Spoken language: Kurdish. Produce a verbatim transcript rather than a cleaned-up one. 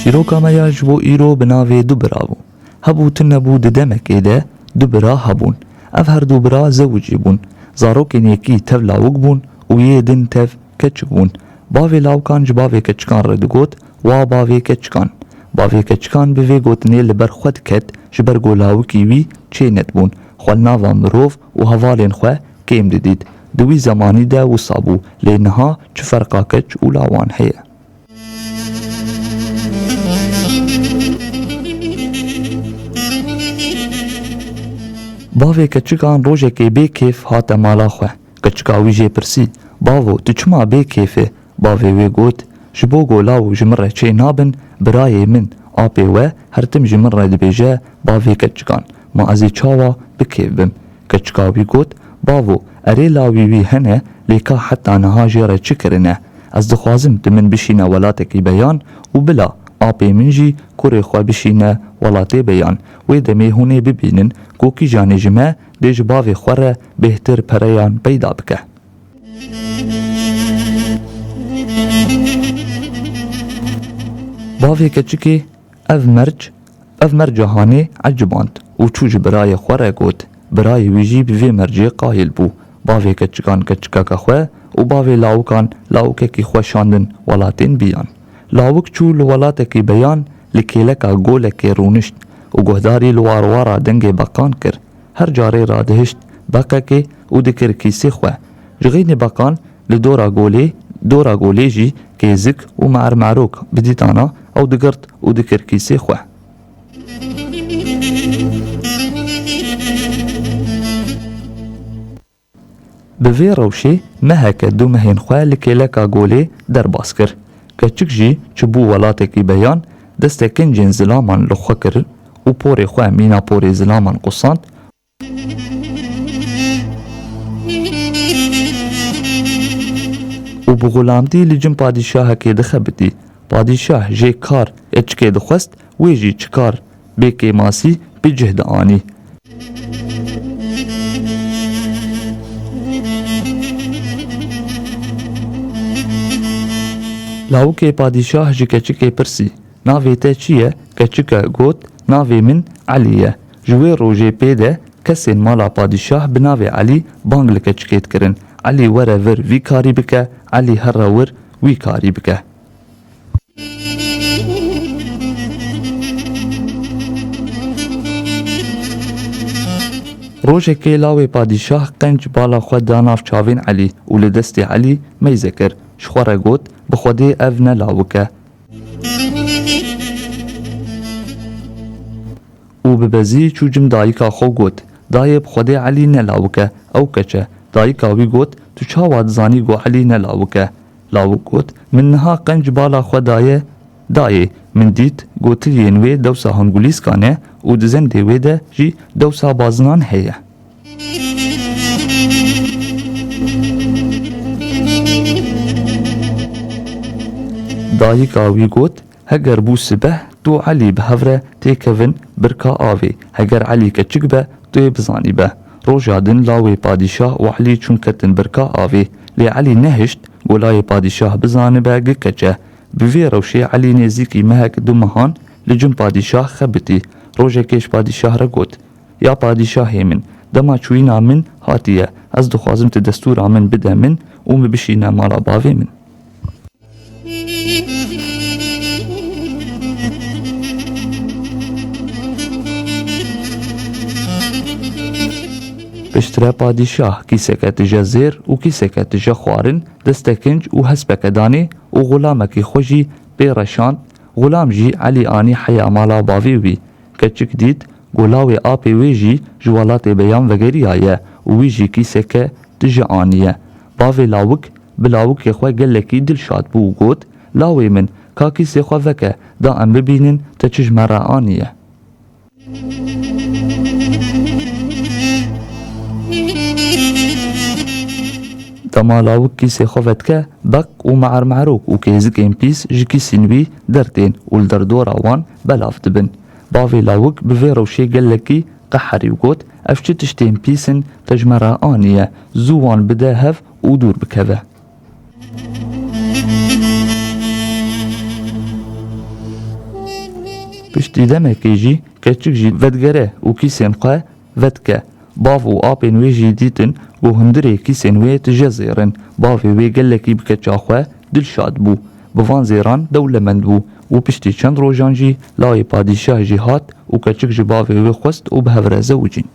Çîroka me ya ji bo îro bi navê Du Bira bû. Hebû tune bû, di demekê de du bira hebûn. Ev her du bira zewicî bûn. Zarokên yekî tev lawik bûn û yê din tev keçik bûn. Bavê lawikan ji bavê keçikan re digot, "Wa bavê keçikan." Bavê keçikan bi vê gotinê li ber xwe diket, ji ber ku lawikî wî çê nedibûn. Xwe li nava mirov û hevalên xwe kêm didît. Di wî zemanî de wisa bû, lê niha çi ferqa keç û lawan heye? Bavê keçikan rojekê bê kêf hate mala xwe. Keçika wî jê pirsî, "Bavo, tu çima bê kêf î?" Bavê wê got, "Ji bo ku law ji min re çê nabin, birayê min, apê we, her tim ji min re dibêje, 'Bavê keçikan.' Ma ez ê çawa bi kêf bim?" Keçika wî got, "Bavo, erê lawî wî hene, lê ka heta niha jê re çi kirine? Ez dixwazim tu min bişîne welatekî beyan û bila apê min jî kurê xwe bişîne welatê beyan. Wê demê hûn ê bibînin ku kîjanê ji me dê ji bavê xwe re bêhtir pereyan peyda bike." Bavê keçikê ev merc, ev merca hanê eciband û çû ji birayê xwe re got. Birayê wî jî bi vê mercê qayil bû. Bavê keçikan keçikeke xwe û bavê lawikan lawikekî xwe şandin welatên biyan. Lawik çû li welatekî beyan, li kêleka golekê rûnişt û guhdarî li warwara dengê beqan kir. Her carê radihişt beqekê û dikir kîsê xwe. Ji xeynê beqan li dora golê, dora golê jî kêzik û me'erme'rok bidîtana, ew digirt û dikir kîsê xwe. Bi vê rewşê meheke du mehên xwe li kêleka golê derbas kir. Keçik jî çûbû welatekî beyan, destê kincên zilaman li xwe kir û porê xwe mîna porê zilaman qusand û bi xulamtî li cin padîşahekê dixebitî. Padîşah jê kar keçikê dixwest, wê jî çi kar bê kêmasî bi cih dianî. Lawikê padîşah ji keçikê pirsî, "Navê te çi ye?" Keçike got, "Navê min Elî ye." Ji wê rojê pê de kesên mala padîşah bi navê Elî bang li keçikê dikirin, "Elî, were vir, vî karî bike, Elî, here wir, wî karî bike." Rojekê lawê padîşah qenc bala xwe da nav çavên Elî û li destê Elî meyze kir. Ji xwe re got, "Bi Xwedê ev ne lawik e." Û bi bezî çû cim dayika xwe got, "Dayê, bi Xwedê Elî ne lawik e, ew keç e." Dayika wî got, "Tu çawa dizanî ku Elî ne lawik e?" Lawik got, "Min niha qenc bala xwe daye dayê, min dît ku tiliyên wê dewsa hingulîska ne û di zendê wê de jî dewsa bazinan heye." Dayika wî got, "Heger bû sibeh, tu û Elî bi hev re têkevin birka avê. Heger Elî keçik be, tu yê bizanîbe." Roja din lawê padîşah û Elî çûn ketin birka avê. Lê Elî nehişt ku lawê padîşah bizanibe gi keç e. Bi vê rewşê Elî nêzîkî mehek du mehan li cin padîşah xebitî. Rojekê ji padîşah re got, "Ya padîşahê min, dema çûyîna min hatiye, ez dixwazim tu destûra min bide min û min bişîne mala bavê min." Piştre padîşah kîseke tije zêr û kîseke tije xwarin, deste kinc û hespeke danê û xulamekî xwe jî pê reşand. Xulam jî Elî anî heya mala bavê wî. Keçik dît ku lawê apê wê jî ji welatê beyan vegeriyaye û wî jî kîseke tije aniye. Bavê lawik bi lawikê xwe gelekî dilşad bû û got, "Lawê min, ka kîsê xwe veke, da em bibînin te çi ji me re aniye." Dema lawik kîsê xwe vedike, beq û me'erme'rok û kêzikên pîs ji kîsên wî dertên û li derdora wan belav dibin. Bavê lawik bi vê rewşê gelekî qeherî û got, "Ev çi tiştên pîs in te ji me re aniye? Zû wan bide hev û dûr bikeve." Tî demekê jî keçik jî vedigere û kîsên xwe vedike. Bav û apên wê jî dîtin ku hundirê kîsên wê tije zêr in. Bavê wê gelekî bi keça xwe dilşad bû. Bi van zêran dewlemend bû û piştî çend rojan jî layê padîşah jî hat û keçik ji bavê wê xwest û bi hev re zewicîn.